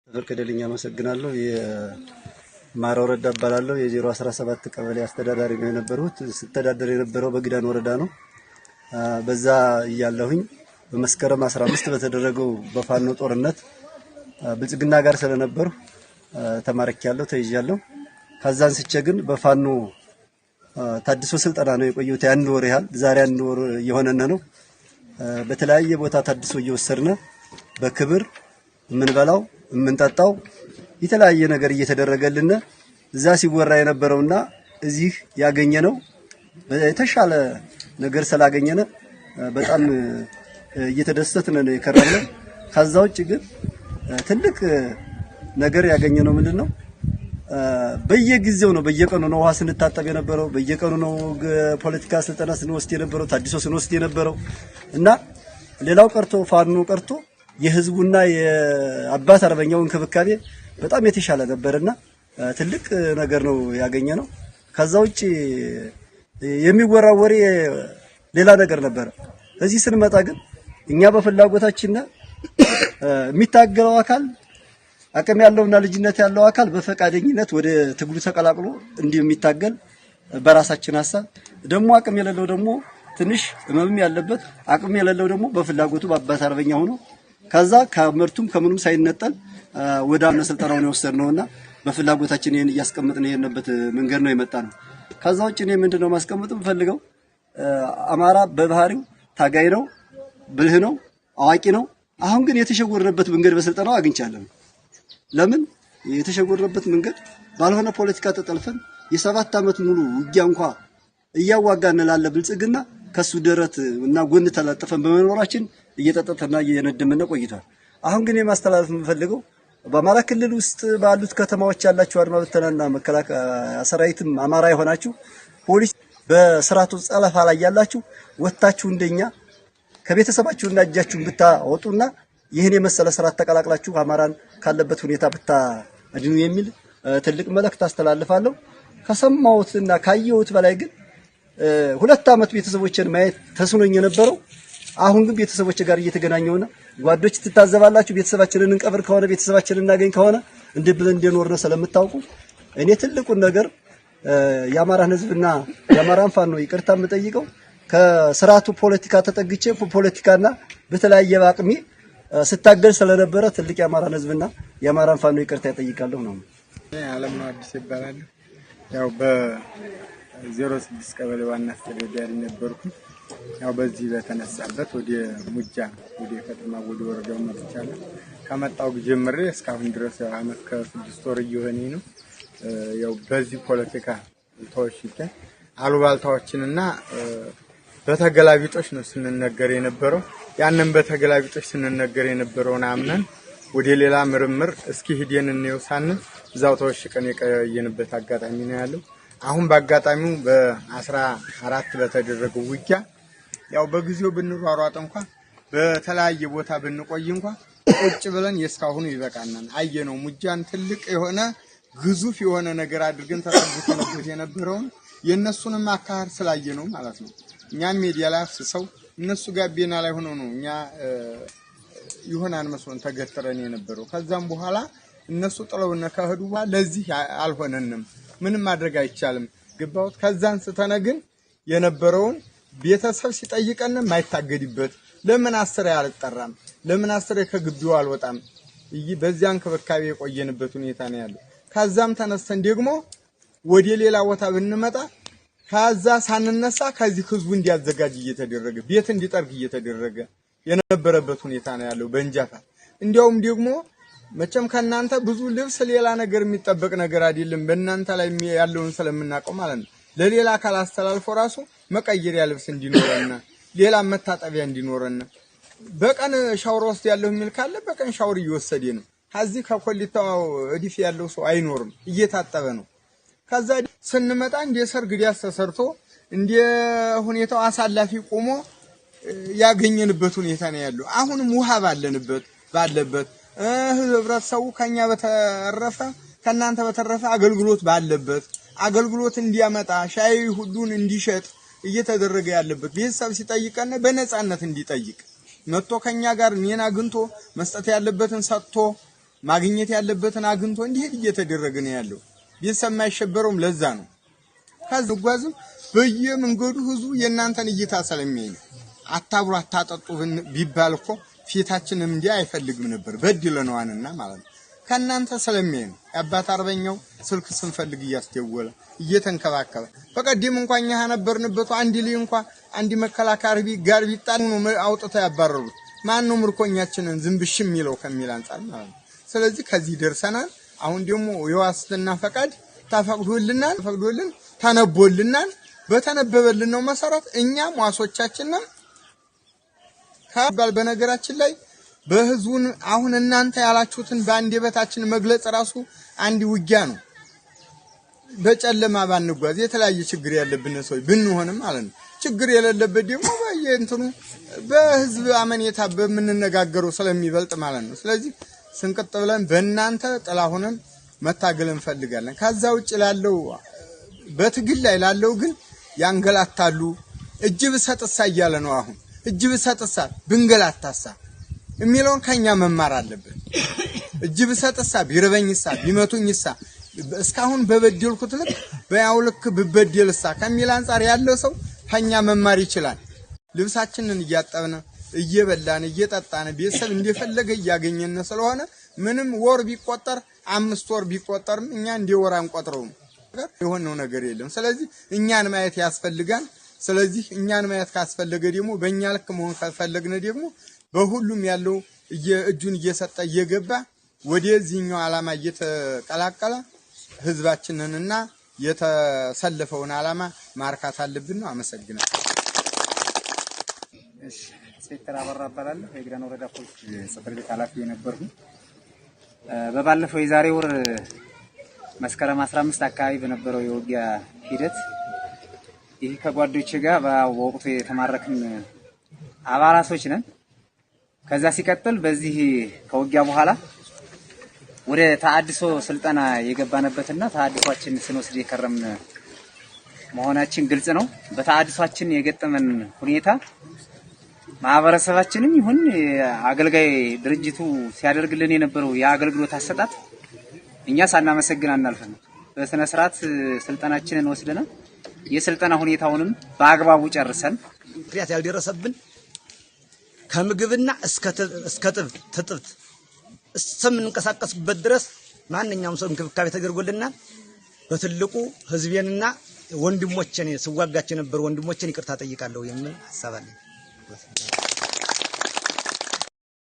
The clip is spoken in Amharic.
ተፈቀደልኝ አመሰግናለሁ። የማረ ወረዳ እባላለሁ። የ017 ቀበሌ አስተዳዳሪ ነው የነበርሁት። ስተዳደር የነበረው በግዳን ወረዳ ነው። በዛ እያለሁኝ በመስከረም 15 በተደረገው በፋኖ ጦርነት ብልጽግና ጋር ስለነበርሁ ተማርኬያለሁ፣ ተይዣለሁ። ከዛ አንስቼ ግን በፋኖ ታድሶ ስልጠና ነው የቆየሁት የአንድ ወር ያህል። ዛሬ አንድ ወር እየሆነን ነው። በተለያየ ቦታ ታድሶ እየወሰድን በክብር የምንበላው የምንጠጣው የተለያየ ነገር እየተደረገልን እዛ ሲወራ የነበረውና እዚህ ያገኘነው የተሻለ ነገር ስላገኘነ በጣም እየተደሰትን ነው የከረምነው። ከዛ ውጭ ግን ትልቅ ነገር ያገኘነው ምንድነው? በየጊዜው ነው በየቀኑ ነው ውሃ ስንታጠብ የነበረው፣ በየቀኑ ነው ፖለቲካ ስልጠና ስንወስድ የነበረው፣ ታድሶ ስንወስድ የነበረው እና ሌላው ቀርቶ ፋኖ ቀርቶ የህዝቡና የአባት አርበኛው እንክብካቤ በጣም የተሻለ ነበርና ትልቅ ነገር ነው ያገኘነው። ከዛ ውጭ የሚወራው ወሬ ሌላ ነገር ነበረ። እዚህ ስንመጣ ግን እኛ በፍላጎታችን የሚታገለው አካል አቅም ያለውና ልጅነት ያለው አካል በፈቃደኝነት ወደ ትግሉ ተቀላቅሎ እንዲህ የሚታገል በራሳችን ሀሳብ ደግሞ አቅም የሌለው ደግሞ ትንሽ ህመምም ያለበት አቅም የሌለው ደግሞ በፍላጎቱ በአባት አርበኛ ሆኖ ከዛ ከምርቱም ከምኑም ሳይነጠል ወደ አምነ ስልጠናውን የወሰድነውና በፍላጎታችን ይሄን እያስቀመጥን የሄድንበት መንገድ ነው የመጣ ነው። ከዛ ውጭ እኔ ምንድነው ማስቀመጥ የምፈልገው አማራ በባህሪው ታጋይ ነው፣ ብልህ ነው፣ አዋቂ ነው። አሁን ግን የተሸወርንበት መንገድ በስልጠናው አግኝቻለሁ። ለምን የተሸወርንበት መንገድ ባልሆነ ፖለቲካ ተጠልፈን የሰባት ዓመት ሙሉ ውጊያ እንኳ እያዋጋን ላለ ብልጽግና ከሱ ደረት እና ጎን ተለጥፈን በመኖራችን እየጠጠተና እየነደመን ቆይቷል። አሁን ግን የማስተላለፍ የምፈልገው በአማራ ክልል ውስጥ ባሉት ከተማዎች ያላችሁ አድማ ብተናና መከላከያ ሰራዊትም አማራ የሆናችሁ ፖሊስ በስርዓቱ ጸለፋ ላይ ያላችሁ ወጥታችሁ እንደኛ ከቤተሰባችሁና እጃችሁን ብታወጡና ይህን የመሰለ ስርዓት ተቀላቅላችሁ አማራን ካለበት ሁኔታ ብታድኑ የሚል ትልቅ መልእክት አስተላልፋለሁ። ከሰማሁትና ካየሁት በላይ ግን ሁለት ዓመት ቤተሰቦችን ማየት ተስኖኝ የነበረው አሁን ግን ቤተሰቦች ጋር እየተገናኘውና ጓዶች ትታዘባላችሁ። ቤተሰባችንን እንቀብር ከሆነ ቤተሰባችንን እናገኝ ከሆነ እንደ ብለን እንደኖርነ ስለምታውቁ እኔ ትልቁን ነገር የአማራን ሕዝብና የአማራን ፋኖ ይቅርታ የምጠይቀው ከስርዓቱ ፖለቲካ ተጠግቼ ፖለቲካና በተለያየ አቅሜ ስታገል ስለነበረ ትልቅ የአማራን ሕዝብና የአማራን ፋኖ ይቅርታ እጠይቃለሁ ነው። አለምነው አዲስ ይባላል። ያው በ06 ቀበሌ ዋና አስተዳዳሪ ነበርኩ። ያው በዚህ በተነሳበት ወደ ሙጃ ወደ ከተማ ወደ ወረዳው መጥቻለሁ። ከመጣው ጀምሬ እስካሁን ድረስ ያው አመት ከስድስት ወር እየሆነኝ ነው። ያው በዚህ ፖለቲካ ተወሽቄ አሉባልታዎችንና በተገላቢጦች ነው ስንነገር የነበረው። ያንን በተገላቢጦች ስንነገር የነበረውን አምነን ወደ ሌላ ምርምር እስኪ ሂደን እንየው ሳንል እዛው ተወሽቀን የቀየንበት አጋጣሚ ነው ያለው። አሁን በአጋጣሚው በ14 በተደረገው ውጊያ ያው በጊዜው ብንሯሯጥ እንኳ በተለያየ ቦታ ብንቆይ እንኳ ቁጭ ብለን የእስካሁኑ ይበቃናል። አየነው ሙጃን ትልቅ የሆነ ግዙፍ የሆነ ነገር አድርገን ተጠግተንበት የነበረውን የእነሱንም አካሄድ ስላየነው ማለት ነው። እኛም ሜዲያ ላይ አፍስሰው እነሱ ጋቢና ላይ ሆነው ነው እኛ ይሆናል መስሎን ተገትረን የነበረው። ከዛም በኋላ እነሱ ጥለውን ከሄዱ በኋላ ለዚህ አልሆነንም፣ ምንም ማድረግ አይቻልም ግባውት። ከዛን ስተነ ግን የነበረውን ቤተሰብ ሲጠይቀን የማይታገድበት ለምን አስሬ አልጠራም፣ ለምን አስሬ ከግቢው አልወጣም፣ በዚያ እንክብካቤ የቆየንበት ሁኔታ ነው ያለው። ከዛም ተነስተን ደግሞ ወደ ሌላ ቦታ ብንመጣ ከዛ ሳንነሳ ከዚህ ህዝቡ እንዲያዘጋጅ እየተደረገ ቤት እንዲጠርግ እየተደረገ የነበረበት ሁኔታ ነው ያለው በእንጃፋ። እንዲያውም ደግሞ መቼም ከእናንተ ብዙ ልብስ ሌላ ነገር የሚጠበቅ ነገር አይደለም። በእናንተ ላይ ያለውን ስለምናውቀው ማለት ነው። ለሌላ አካል አስተላልፎ ራሱ መቀየሪያ ልብስ እንዲኖረን፣ ሌላ መታጠቢያ እንዲኖረን፣ በቀን ሻወር ወስድ ያለው የሚል ካለ በቀን ሻወር እየወሰደ ነው። ከዚህ ከኮሊታው እዲፍ ያለው ሰው አይኖርም፣ እየታጠበ ነው። ከዛ ስንመጣ እንደ ሰርግ ዳስ ተሰርቶ እንደ ሁኔታው አሳላፊ ቆሞ ያገኘንበት ሁኔታ ነው ያለው። አሁንም ውሃ ባለንበት ባለበት ህብረተሰቡ ከኛ በተረፈ ከእናንተ በተረፈ አገልግሎት ባለበት አገልግሎት እንዲያመጣ ሻይ ሁሉን እንዲሸጥ እየተደረገ ያለበት ቤተሰብ ሲጠይቀን በነፃነት እንዲጠይቅ መጥቶ ከኛ ጋር እኔን አግኝቶ መስጠት ያለበትን ሰጥቶ ማግኘት ያለበትን አግኝቶ እንዲሄድ እየተደረገ ነው ያለው። ቤተሰብ የማይሸበረውም ለዛ ነው። ከዚህ በየመንገዱ ህዝቡ የእናንተን እይታ ስለሚያይ ነው። አታብሩ አታጠጡ ቢባል እኮ ፊታችንም እንዲህ አይፈልግም ነበር፣ በድለነዋንና ማለት ነው። ከእናንተ ስለሚያይ ነው። የአባት አርበኛው ስልክ ስንፈልግ እያስደወለ እየተንከባከበ፣ በቀደም እንኳን እኛ ነበርንበት አንድ ልጅ እንኳ አንድ መከላከያ ጋር ቢጣል ነው አውጥተው ያባረሩት። ማን ነው ምርኮኛችንን ዝም ብሽ የሚለው ከሚል አንጻር ማለት ነው። ስለዚህ ከዚህ ደርሰናል። አሁን ደግሞ የዋስትና ፈቃድ ተፈቅዶልናል፣ ፈቅዶልን ተነቦልናል። በተነበበልን ነው መሰረት እኛም ዋሶቻችንም ከባል በነገራችን ላይ በህዝቡን አሁን እናንተ ያላችሁትን በአንደበታችን መግለጽ ራሱ አንድ ውጊያ ነው። በጨለማ ባንጓዝ የተለያየ ችግር ያለብን ሰዎች ብንሆንም ማለት ነው። ችግር የሌለበት ደግሞ በየእንትኑ በህዝብ አመኔታ በምንነጋገረው ስለሚበልጥ ማለት ነው። ስለዚህ ስንቅጥ ብለን በእናንተ ጥላ ሆነን መታገል እንፈልጋለን። ከዛ ውጭ ላለው በትግል ላይ ላለው ግን ያንገላታሉ። እጅ ብሰጥሳ እያለ ነው አሁን እጅ ብሰጥሳ ብንገላታሳ የሚለውን ከኛ መማር አለብን። እጅ ብሰጥሳ ቢርበኝሳ ቢመቱኝሳ እስካሁን በበደልኩት ልክ በያው ልክ ብበደልሳ ከሚል አንጻር ያለው ሰው ከኛ መማር ይችላል። ልብሳችንን እያጠብን እየበላን እየጠጣን ቤተሰብ እንደፈለገ እያገኘን ስለሆነ ምንም ወር ቢቆጠር 5 ወር ቢቆጠርም እኛ እንደ ወር አንቆጥረውም። የሆነው ነገር የለም። ስለዚህ እኛን ማየት ያስፈልጋል። ስለዚህ እኛን ማየት ካስፈለገ ደግሞ በእኛ ልክ መሆን ከፈለግን ደግሞ በሁሉም ያለው እጁን እየሰጠ እየገባ ወደዚህኛው ዓላማ እየተቀላቀለ ህዝባችንንና የተሰለፈውን ዓላማ ማርካት አለብን ነው። አመሰግናለሁ። እሺ፣ ኢንስፔክተር አበራ እባላለሁ። የጊዳን ወረዳ ፖሊስ ጽሕፈት ቤት ኃላፊ የነበርኩ። በባለፈው የዛሬ ወር መስከረም 15 አካባቢ በነበረው የውጊያ ሂደት ይህ ከጓዶቼ ጋር በወቅቱ የተማረክን አባላቶች ነን። ከዛ ሲቀጥል በዚህ ከውጊያ በኋላ ወደ ተሃድሶ ስልጠና የገባንበትና ተሃድሷችን ስንወስድ የከረምን መሆናችን ግልጽ ነው። በተሃድሷችን የገጠመን ሁኔታ ማህበረሰባችንም ይሁን አገልጋይ ድርጅቱ ሲያደርግልን የነበረው የአገልግሎት አሰጣጥ እኛ ሳናመሰግን አናልፍም። በስነ ስርዓት ስልጠናችንን ወስደናል። የስልጠና ሁኔታውንም በአግባቡ ጨርሰን ምክንያት ያልደረሰብን ከምግብና እስከ ጥብት እስከምንንቀሳቀስበት ድረስ ማንኛውም ሰው እንክብካቤ ተደርጎልናል። በትልቁ ህዝቤንና ወንድሞቼን ስዋጋቸው የነበሩ ወንድሞቼን ይቅርታ ጠይቃለሁ የሚል ሀሳብ አለኝ።